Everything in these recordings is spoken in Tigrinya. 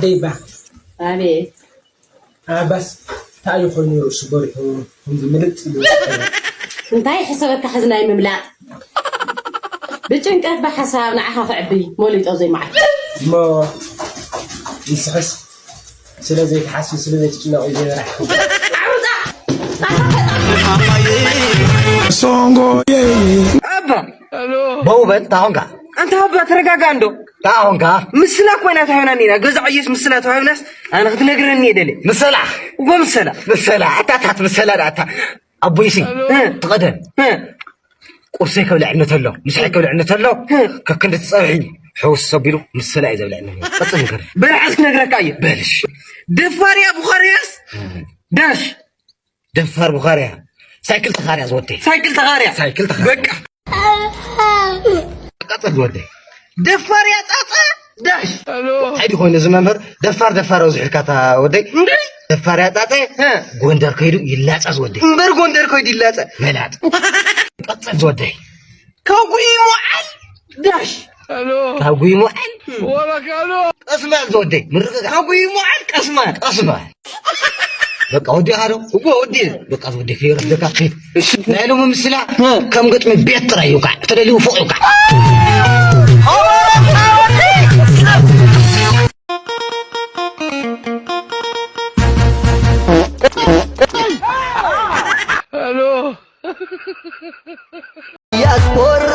ደይባ ኣቤት ኣባስ እንታይ ኮይኑ ርእሱ በሪሑ ከምዚ ምልጥ ኢሉ እንታይ ሕሰበካ ሕዚ ናይ ምምላጥ ብጭንቀት ብሓሳብ ንዓኻ ክዕቢ መሊጦ ዘይመዓል እሞ ንስሕስ ስለ ዘይትሓስቢ ስለ ዘይትጭነቕ እዩ ዘይበራሕ ኣባ በውበል ታኾንካ ኣንታ ኣባ ተረጋጋ እንዶ ታኾንካ ምስላ ኮይና ተሆናኒና ገዛ ዕየስ ምስላ ተዋብናስ ኣነ ክትነግረኒ እየ ደለ ምሰላ እጎ ምሰላ ምሰላ ኣታታት ምሰላ ዳታ ኣቦይሲ ትቐደም ቁርሰይ ከብልዕ እነተሎ ምሳሐይ ከብልዕ እነተሎ ከክንዲ ትፀብሒ ሕውስ ሰቢሉ ምሰላ እዩ ዘብልዕ ቀፅል ንገር በልሓስ ክነግረካ እየ በልሽ ደፋርያ ቡኻርያስ ዳሽ ደፋር ቡኻርያ ሳይክል ተኻርያ ዝወደይ ሳይክል ተኻርያ ሳይክል ተኻርያ በቃ ቀፅል ዝወደይ ደፋርያ ፃፃ ዳሽ ሓይዲ ኮይኑ እዚ መምህር ደፋር ደፋር ኣብዝሕልካ እታ ወደይ እንዴ ደፋር ያጣጠ እ፣ ጎንደር ከይዱ ይላፀ ዝወደይ እምበር ጎንደር ኮይዱ ይላፀ መላጥ ቀፅል ዝወደይ ከጉኢ ሞዓል ዳሽ ካብ ጉይ ሞዓል ቀስማል ዝወደይ ምርቅጋ ከጉኢ ሞዓል ቀስማል ቀስማል በቃ ወዲኻ ዶ እጎ ወዲ በቃ ዝወደይ ከይረፍደካ ከይድ ናይ ሎሚ ምስላ ከም ገጥሚ ቤት ጥራይ ይውቃዕ ተደልዩ ፎቅ ይውቃዕ ያስኮራ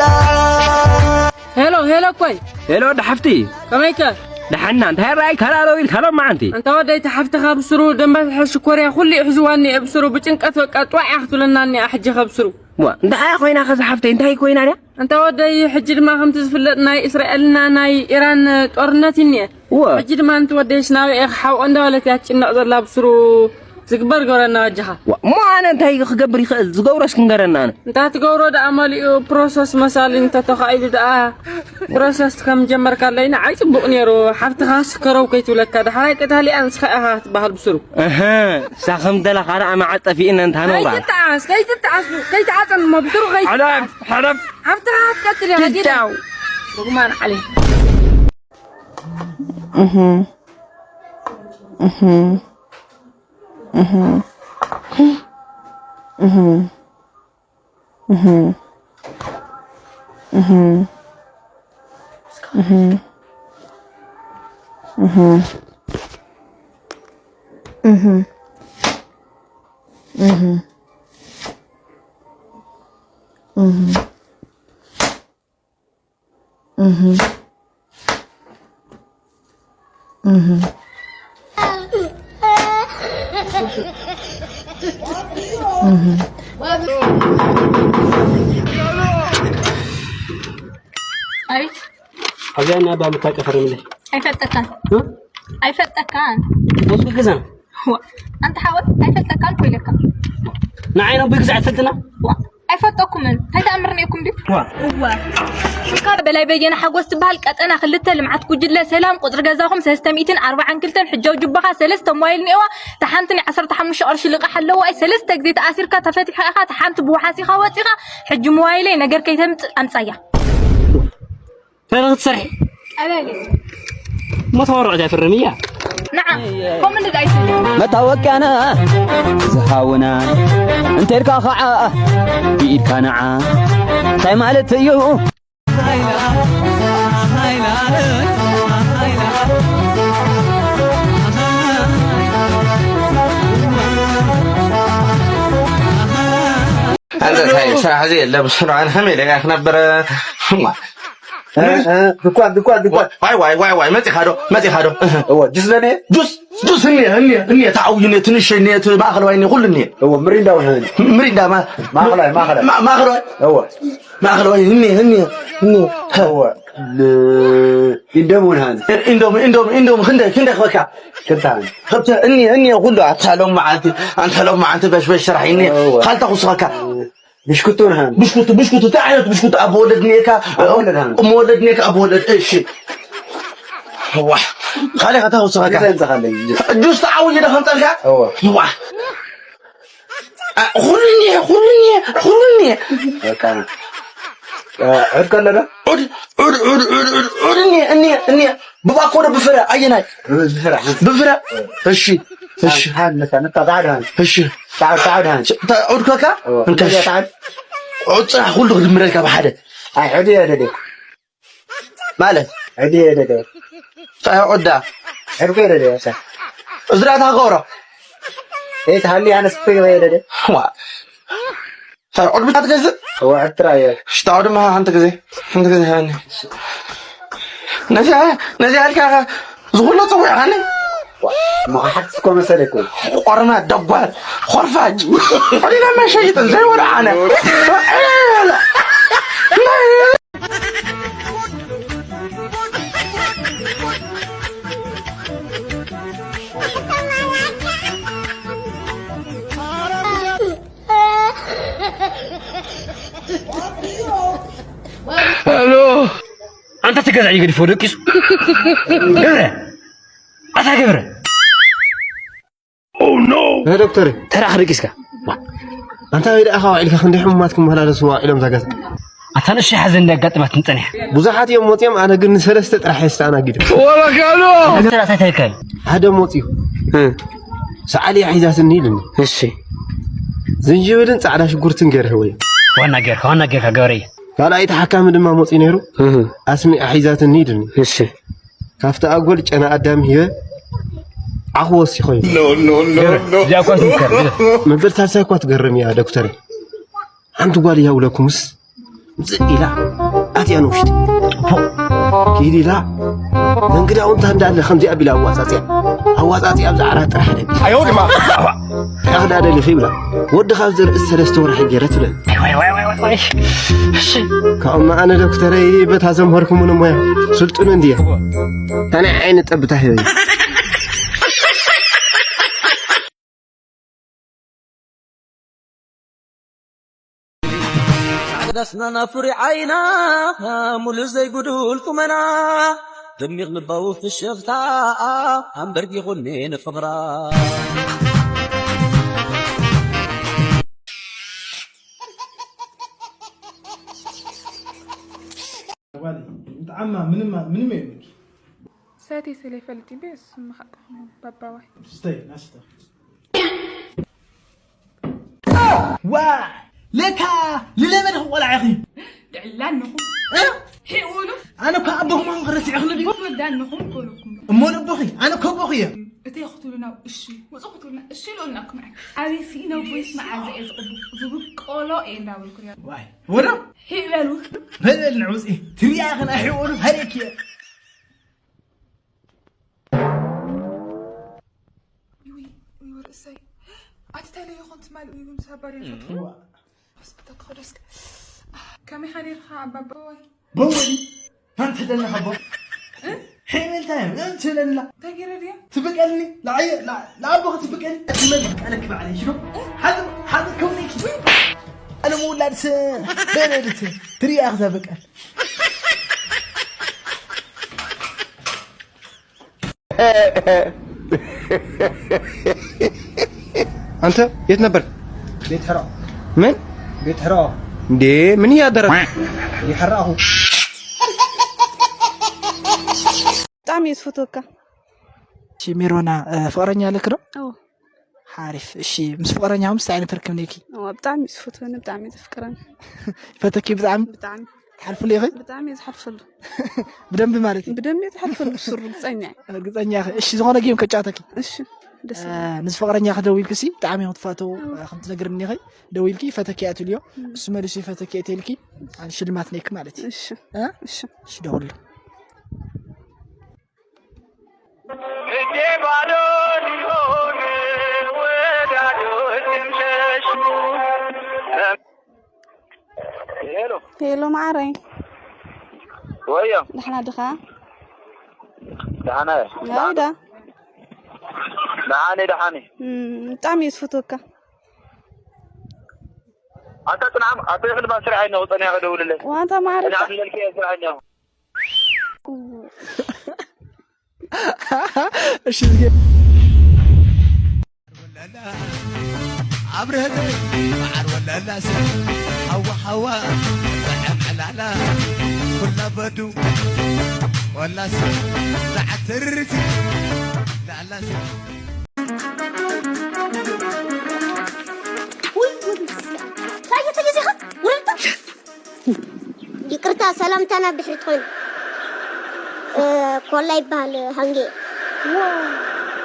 ሄሎ ሄሎ እኮይ ሄሎ ወዲ ሓፍቲ ከመይከ ደሓና እንታይ ራእይ ካላሎ ኢልካ ሎ መዓንቲ እንታ ወደይ ተሓፍትኻ ብስሩ ደንባ ትሕዝ ሽኮርያ ኩሉ ይሕዝዋኒ እየ ብስሩ ብጭንቀት በቃ ጥዋዕ እያ ክትብለና እኒኣ ሕጂ ከብስሩ ዋ እንታይ ኮይና ከዚ ሓፍተይ እንታይ ኮይና ድያ እንታ ወደይ ሕጂ ድማ ከምቲ ዝፍለጥ ናይ እስራኤልና ናይ ኢራን ጦርነት እኒአ ዋ ሕጂ ድማ ንቲ ወደይስ ናበይ እየ ክሓብኦ እንዳበለት እያ ትጭነቕ ዘላ ብስሩ ዝግበር ግበረና በጃኻ ዋ እሞ ኣነ እንታይ ክገብር ይኽእል ዝገብሮስ ክንገረና ኣነ እንታ ትገብሮ ደኣ መሊኡ ፕሮሰስ መሳሊ እንተተኻኢሉ ደኣ ፕሮሰስ ከም ጀመርካለይ ንዓይ ጽቡቕ ነይሩ ሓፍትኻ ስከረው ከይትብለካ ደሓራይ ቀታሊኣ ንስኻ ኢኻ ትበሃል ብስሩ እህ እሳ ከም ደለኻ ደኣ መዓል ጠፊእነ እንታ ነውራ ከይትጠዓስ ከይትጠዓስ ከይትዓጸን እሞ ብስሩ ከይ ሓለፍ ሓለፍ ሓፍትኻ ክትቀትል እያ ትጫው ርጉማን ዓሊ ኣቤት ኣብዚኣ እና ኣባ ምታቀፈረ ምለ ኣይፈልጠካን ኣይፈልጠካን ወስኩ ገዛና ዋ ኣንተ ሓወት ኣይፈልጠካን እኮ ኢለካ ንዓይ ነቦይ ግዛዕ ትፈልጥና ዋ ኣይፈልጠኩምን እንታይ ተኣምርኒ ኢኩም ድዩ ዋ እዋ ሽካ በላይ በየነ ሓጎስ ትበሃል ቀጠና ክልተ ልምዓት ጉጅለ ሰላም ቁፅሪ ገዛኹም ሰለስተ ሚእትን ኣርባዓን ክልተን ሕጃው ጅባኻ ሰለስተ ሞባይል ኔዋ ተሓንቲ ናይ ዓሰርተ ሓሙሽተ ቅርሺ ልቓሕ ኣለዋ እይ ሰለስተ ግዜ ተኣሲርካ ተፈቲሕካ ኢኻ ተሓንቲ ብውሓስ ኢኻ ወፂኻ ሕጂ ሞባይለይ ነገር ከይተምፅእ ኣምፃያ ፈረኽ ትሰርሒ ቀለል እሞ ተወርዑ እዛ ፍርም እያ ንዓ ከምኡ እንድዳ ኣይስልም መታወቅያና ዝሃውና እንተልካ ከዓ ብኢድካ ንዓ እንታይ ማለት እዩ ኣንተ እንታይ ስራሕ እዚ የለ ብስሩ ኣነ ከመይ ኢለ እያ ክነብር እዋ። ድኳን ድኳን ድኳን ዋይ ዋይ ዋይ ዋይ መፂኻ ዶ መፂኻ ዶ እወ ጁስ ለኔ ጁስ ጁስ እኒየ እኒየ እኒየ ተዓውዩ እኒየ ትንሽ እኒየ እቲ ማእኸለዋይ እኒየ ኩሉ እኒየ እወ ምሪንዳ እውን ሃኒ ምሪንዳ ማ- ማእኸላይ ማእኸላይ ማ- ማእኸለዋይ እወ ማእኸለዋይ እኒየ እኒየ እኒየ እወ ል- ኢንዶም እውን ሃኒ ኢንዶም ኢንዶም ኢንዶም ክንደይ ክንደይ ክበካ ክልተ ሃኒ ከብቲ እኒየ እኒየ ኩሉ ኣንታ ሎም መዓልቲ ኣንታ ሎም መዓልቲ በሽበሽ ስራሕ እኒየ እወ። ካልታ ክውስኸካ ብሽኩቱን ሃን ብሽኩቲ ብሽኩቲ እንታይ ዓይነት ብሽኩቲ ኣብ ወለድ ኔካ ኣብ ወለድ ሃን እሞ ወለድ ኔካ ኣብ ወለድ እሺ ዋ ካልእ ከታ ወሰኸካ ዘንዘኻለይ ጁስ ተዓውዩ ዶ ከምፀልካ እወ ዋ ኩሉ እኒሀ ኩሉ እኒሀ ኩሉ እኒሀ በቃ ዕድ ከለዶ ዑድ ዑድ ዑድ ዑድ ዑድ እኒ እኒ እኒ ብባኮ ዶ ብፍረ ኣየናይ? ብፍረ። ብፍረ። እሺ እሺ። ሃን ነታ ነታ ጻዕዳ ሃን። እሺ። ጻዕዳ ጻዕዳ ሃን። ዑድ ከካ? እወ። እንተ ዑድ ጻዕ ኩሉ ክድምረልካ ብሓደ። ኣይ ዑድ የደደ። ማለት ዕድ የደደ። ጻይ ዑዳ። ዕድ የደደ። እዝራ ታቆሮ። እይ ተሃሊ ኣነስ ትግበ የደደ። ዋ። ታይ ዑድ ብቻ ትገዝእ? ወዕትራ እየ። ሽታ ዑድ ማ ሓንቲ ግዜ፣ ሓንቲ ግዜ ሃኒ። ነዚኣ፣ ነዚኣ ኣልካ ዝኹሎ ጽውዕ ሃኒ። መሓት እኮ መሰለኩ። ቆርና ደጓል፣ ኾርፋጅ። ዑዲና መሸይጥን ዘይወልዓነ። ሄሎ። ኣንታ እቲ ገዛኢ ገዲፎ ደቂሱ። ገብረ። ኣታ ገብረ። እ ዶክተር፣ ተራ ክደቂስካ። ዋ። ኣንታ ወይ ደኣ ውዒልካ ክንደይ ሕሙማት ክመላለሱ ውዒሎም እዛ ገዛ። ኣታ ንእሽተይ ሓዘን እንዳጋጠማት ንጸኒሕ። ብዙሓት እዮም መጺኦም፣ ኣነ ግን ንሰለስተ ጥራሕ እየ ዝተኣናጊደ። ወበካሎ። ዶክተር ኣታ እንታይ ኢልካዮ? ሓደ መጺኡ። እ። ሰዓል እያ ሒዛትኒ ኢሉኒ። እሺ። ዝንጅብልን ጻዕዳ ሽጉርትን ገይረ ህወዮ። ዋና ጌርካ፣ ዋና ጌርካ ገበረየ። ካልኣይቲ ሓካሚ ድማ መጺኡ ነይሩ። እህ። ኣስሚኣ ሒዛትኒ ኢሉኒ። እሺ። ካብቲ ኣጎል ጨና ኣዳም ሂበ ዓኹ ወሲኾ እዩ። ኖ፣ ኖ፣ ኖ፣ ገበረ፣ ኖ። እዚኣ እኳ ትምከር፣ ገበረ። መበል ሳልሳይ እኳ ትገርም እያ ዶክተር። ሓንቲ ጓል እያ ውለኩምስ ምጽእ ኢላ ኣትያ ንውሽጢ። ፖ! ኪድ ኢላ መንግዳውንታ እንዳለ ከምዚ ኣቢላ ኣዋጻጽያ። ኣዋጻጽያ ኣብዚ ዓራት ጥራሕ ደግ። ኣዮ ድማ። ኣዋ! እንታይ ክዳ ደሊኺ ይብላ። ወዲ ካብ ዝርእስ ሰለስተ ወርሒ ገይረ ትብለኒ። ዋይ፣ ዋይ፣ ዋይ፣ ዋይ፣ ዋይ። እሺ። ካብኡ ኣነ ዶክተረይ በታ ዘምሀርኩምኒ ሞያ ስልጡን እንድየ። ኣነ ዓይኒ ጠብታ ሂበይ። ዳስናና ፍሪ ዓይና ሙሉ ዘይጉዱል ቁመና ደሚቕ ልባዊ ፍሽኽታ ኣንበርጊኹኒ ንፍቕራ። ጓል ምጥዓማ ምንም ምንም የብልኪ። ሰቲ ስለ ይፈልጥ እንዴ ስምኻ ባባዋይ። ስተይ ናስተ። ዋ ለካ ልለመድኺ ቆልዓ ኢኺ። ድዕላ ኣለኹም። እ? ሒቑሉ። ኣነ እኮ ኣቦኹም ኣኹም ረሲዕኽኒ ድዩ? ወዳ ኣለኹም ኮለኩም። እሞ ለቦኺ ኣነ እኮ ኣቦኺ እየ። እተይ ክትብሉና እሺ፣ ውጹ ክትብሉና እሺ ኢሎናኩም። ኣበይ ስኢነ ቦይስ መዓዘ እየ ዝቕቡ? ዝብቆሎ እየ እንዳበልኩ እያ። ዋይ ወዶ ሒቕ በሉ። በል በል ንዕውፂ ትሪያ ኢኽን ኣይሕወሉ ሃሪክ እየ። ውይ፣ ውይ፣ ርእሰይ። ኣቲ ተለይ ይኹን ትማል እዩ ግን ሳባር እየ ፈትዎ። እዋ። ሆስፒታል ክኸዶ እስከ። ከመይ ሓዲርካ ኣባባ ወይ? በወዲ፣ ታን ትደና ሓቦ። እ? ሄመልታ እያ፣ ምን ትብለላ? እንታይ ገይረ ድያ? ትብቀልኒ፣ ለዓየ፣ ለ-፣ ለኣቦ ክትብቀልኒ። ትመልክ ቃለክ ባዕለይ ሽዶ? እ? ሓዚ፣ ሓዚ ከውኒኪ። ኣነ ምውላድ ስ-፣ በለልት፣ ትሪያ ክዛ በቃ። አንተ የት ነበር? ቤት ሕራው። ምን? ቤት ሕራው። እንዴ ምን እያደረግ? ይሕራሁ። ብጣዕሚ እየ ዝፈትወካ። እሺ ሜሮና፣ እ፣ ፍቕረኛ ኣለክ ዶ? ኣዎ። ሓሪፍ። እሺ ምስ ፍቕረኛኹም እንታይ ዓይነት ርክብ ነይኪ? ኣዎ፣ ብጣዕሚ እዩ ዝፈትወኒ፣ ብጣዕሚ እዩ ዘፍቅረኒ። ይፈተኪ ብጣዕሚ? ብጣዕሚ። ትሓልፍሉ ኢኺ? ብጣዕሚ እየ ዝሓልፈሉ። ብደንቢ ማለት እዩ? ብደንቢ እየ ዝሓልፈሉ፣ ብስሩ ርግፀኛ እየ። ርግፀኛ ኢኺ። እሺ ዝኾነ ጌም ከጫወተኪ። እሺ፣ ደስ እ፣ ይላል። ምስ ፍቕረኛኺ ደዊልኪ ሲ ብጣዕሚ ኢኹም ትፋተዉ፣ ኣዎ። እ፣ ከም ትነግርኒ ኢኺ። ደዊልኪ ይፈተኪ እየ ትብልዮ። እም። እሱ መሊሱ ይፈተኪ እየ ተልኪ፣ ኣነ ሽልማት ነይኪ ማለት እዩ። እሺ። እ? እሺ። እሺ ደውሉ። እጄ ባዶ እንዲሆን ወዳጆች ትምሸሹ። ሄሎ። ሄሎ፣ ማዓረይ። ወዮ። ደሕና ድኻ? ደሓና እየ። ኣይ፣ ዳ። ደሓነ፣ ደሓነ። እም፣ ብጣዕሚ እየ ዝፈትወካ። ኣታ ጽንዓም፣ ኣታ ይኽእል ባ ስራሕ እየ፣ ጸኒሐ ክደውልለይ። ዋንታ ማዓረይ። ጽንዓም ዝበልክዮ ስራሕ እየ። እሺ፣ ዝገ- ኣብረህት መዓር ወለላ ሰብ ሓዋ ሓዋ ዘዐመላላ ላበዱ ወላሲ ዛዕትርቲ ላላሲ እንታይ እየተገዜኻ? ውረድ። ይቅርታ፣ ሰላምታ ናብ ድሕሪት ኮይኑ። እ፣ ኮላ ይበሃል፣ ሃንጌ። ዋው፣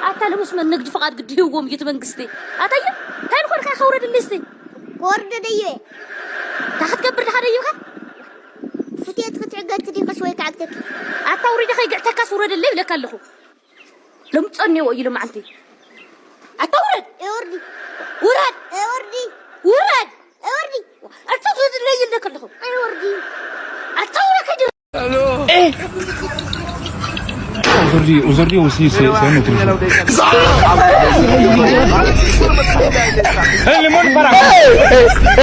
ኣታ ለሙስ መን ንግድ ፍቓድ ግዲ ሂብዎም እዩ እቲ መንግስቲ። ኣታየ፣ እንታይ ንኾንካ ኢኻ? ውረድለይ እስቲ። ክወርድ ደዩ እየ። እንታይ ክትገብር ድኻ ደይብካ? ፍትየት ክትዕገት ዲኸስ ወይ ክዓግተኪ? ኣታ ውሪደ ከይግዕተካስ ውረደለይ ይብለካ ኣለኹ። ሎምፀኒዎ እዩ ሎማዓንቲ። ኣታ ውረድ። ኤወርዲ። ውረድ። ኤወርዲ። ውረድ። ኤወርዲ። ኣታ ውረድ ለይ ይልደክ ኣለኹ። ኤወርዲ። ኣታ ውረድ ከጅ Aujourd'hui, aujourd'hui aussi, c'est c'est un autre jour. Hey, le monde part.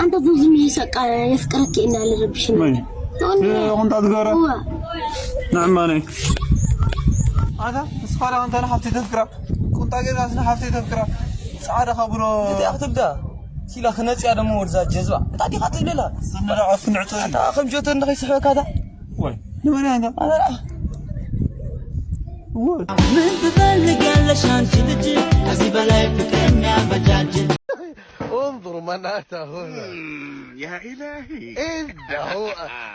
ኣንታ ዝምዝም እዩ ሰቃ የፍቅረኪ እና ልረብሽኒ መን? ትኾኒ ቁምጣ ትገብረ እዋ ንዕማነይ ኣታ ንስኻ ዳ እንተ ንሓፍተይ ተፍቅራ ቁምጣ ገይርካስ ንሓፍተይ ተፍቅራ ጻዕዳ ካብሎ እቲኣ ክትብዳ ሲላ ክነጽያ ደሞ ወድዛ ጀዝባ እንታይ ዲኻ ትብለላ ስንዳ ኣፍንዕቶ ኣታ ከም ጆቶ እንደ ከይስሕበካ እታ ወይ ንመን ኣንታ ኣታ ምን ትፈልጊያለሽ አንቺ ልጅ ከዚህ በላይ ፍቅር የሚያበጃጅ انظر من أتى هنا يا إلهي إنه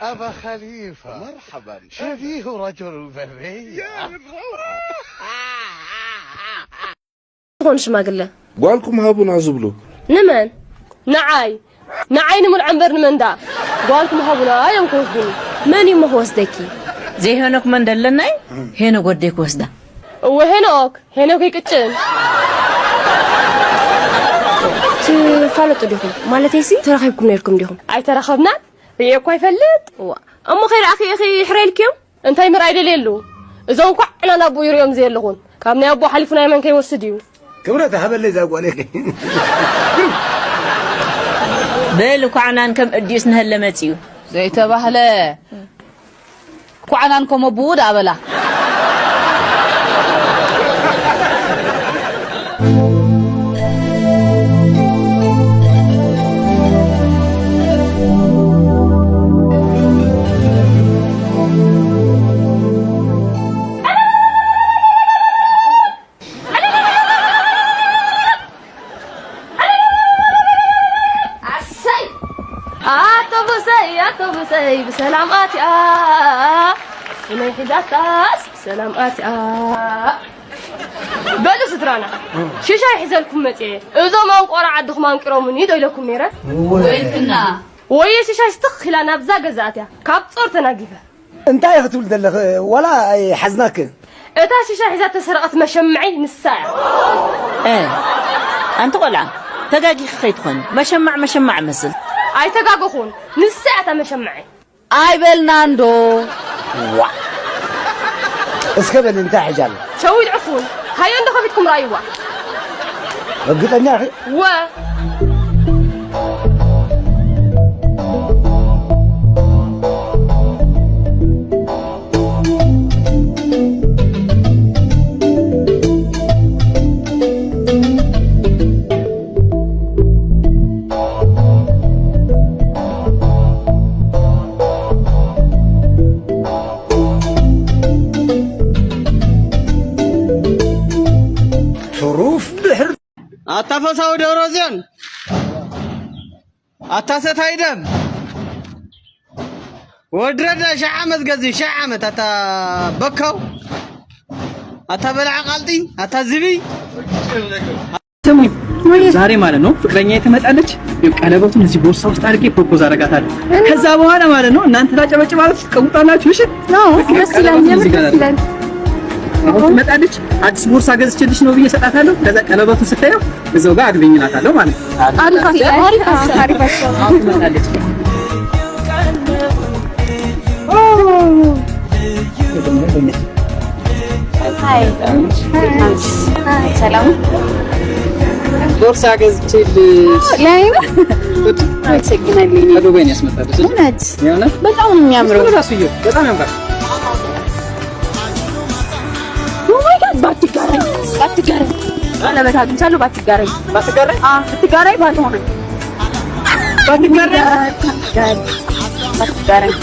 أبا خليفة مرحبا شبيه رجل البرية يا الروعة ዝኾኑ ሽማግለ ጓልኩም ሃቡና ዝብሉ ንመን ንዓይ ንዓይ ንምልዖ እምበር ንመን ደኣ ጓልኩም ሃቡና እዮም ክወስዱኒ መን እዩ እሞ ክወስደኪ ዘይሄኖክ መን ደለና እዩ ሄኖክ ወደይ ክወስዳ እወ ሄኖክ ሄኖክ ይቅጭን ትፋለጡ ዲኹም ማለተይሲ ተራኺብኩም ነርኩም ዲኹም ኣይተራኸብናን ርእየ እኳ ይፈልጥ እዋ እሞ ከይረኣኺ ኢኺ ይሕረይልኪ እዮም እንታይ ምርኣይ ደልየ ኣለዉ እዞም ኳዕ ዕላል ኣቦኡ ይርእዮም ዘየለኹን ካብ ናይ ኣቦኡ ሓሊፉ ናይ መን ከይወስድ እዩ ክብረት ሃበለይ እዛ ጓለይ በል ኳዕናን ከም እዲኡስ ንሀለ መጺኡ ዘይተባህለ ኳዕናን ከም ኣቦኡ ደኣ በላ ኣሰይ ኣቶቡሰይ ኣቶቡሰይ ብሰላም ኣትያ ስመይ ሒዛታስ ብሰላም ኣትያ በሉ ስድራና ሽሻይ ሒዘልኩም መፅየ እዞም ኣንቆራ ዓድኹም ኣንቂሮምኒ ዶ ኢለኩም ነይረ ወይትና ወየ ሽሻይ ስትኽ ኢላ ናብዛ ገዛ ኣትያ ካብ ፆር ተናጊፈ እንታይ ክትብል ዘለኽ ዋላ ኣይሓዝናክ እታ ሽሻ ሒዛ ተሰረቐት መሸምዐይ ንሳ እያ። እ ኣንቲ ቆልዓ ተጋጊኺ ከይትኾኒ መሸማዕ መሸማዕ መስል። ኣይተጋገኹን ንሳ እያ እታ መሸምዐይ። ኣይበልናን ዶ። እስከ በሊ እንታይ ሕጂ ኣሎ? ሸዊት ዕፉን ሃዮ እንዶ ከፊትኩም ረኣይዋ። ርግጠኛ ኢኺ? ወ ኣታ ፈሳዊ ደብረጽዮን ኣታ ሰታይ ደም ወድረዳ ሺሕ ዓመት ገዚ ሺሕ ዓመት ኣታ በካው ኣታ በላዕ ቃልጢ ኣታ ዝብይ ስሙኝ ዛሬ ማለት ነው ፍቅረኛ ትመጣለች። ቀለበቱን እዚህ ቦርሳ ውስጥ አድርጌ ፕሮፖዝ አደርጋታለሁ። ከዛ በኋላ ማለት ነው እናንተ ታጨበጭባላችሁ ትቀውጣላችሁ። እሺ ደስ ይላል። አሁን ትመጣለች። አዲስ ቦርሳ ገዝቼልሽ ነው ብዬ እሰጣታለሁ። ከዛ ቀለበቱን ስታየው እዛው ጋር አግቢኝ እላታለሁ ማለት ነው። አሪፍ አሪፍ አሪፍ አሪፍ አሁን ትመጣለች። ሰላም ቦርሳ ገዝቼልሽ ለእኔ ነው። አመሰግናለሁ። ከዱባይ ነው ያስመጣሁት። እውነት የእውነት በጣም ነው የሚያምረው። ራሱ በጣም ያምራል። Oh my God፣ ባትጋረድ ቀለበት አግኝቻለሁ። ባትጋረኝ ባትጋረኝ አ ብትጋረኝ ባትሆነ ባትጋረኝ ባትጋረኝ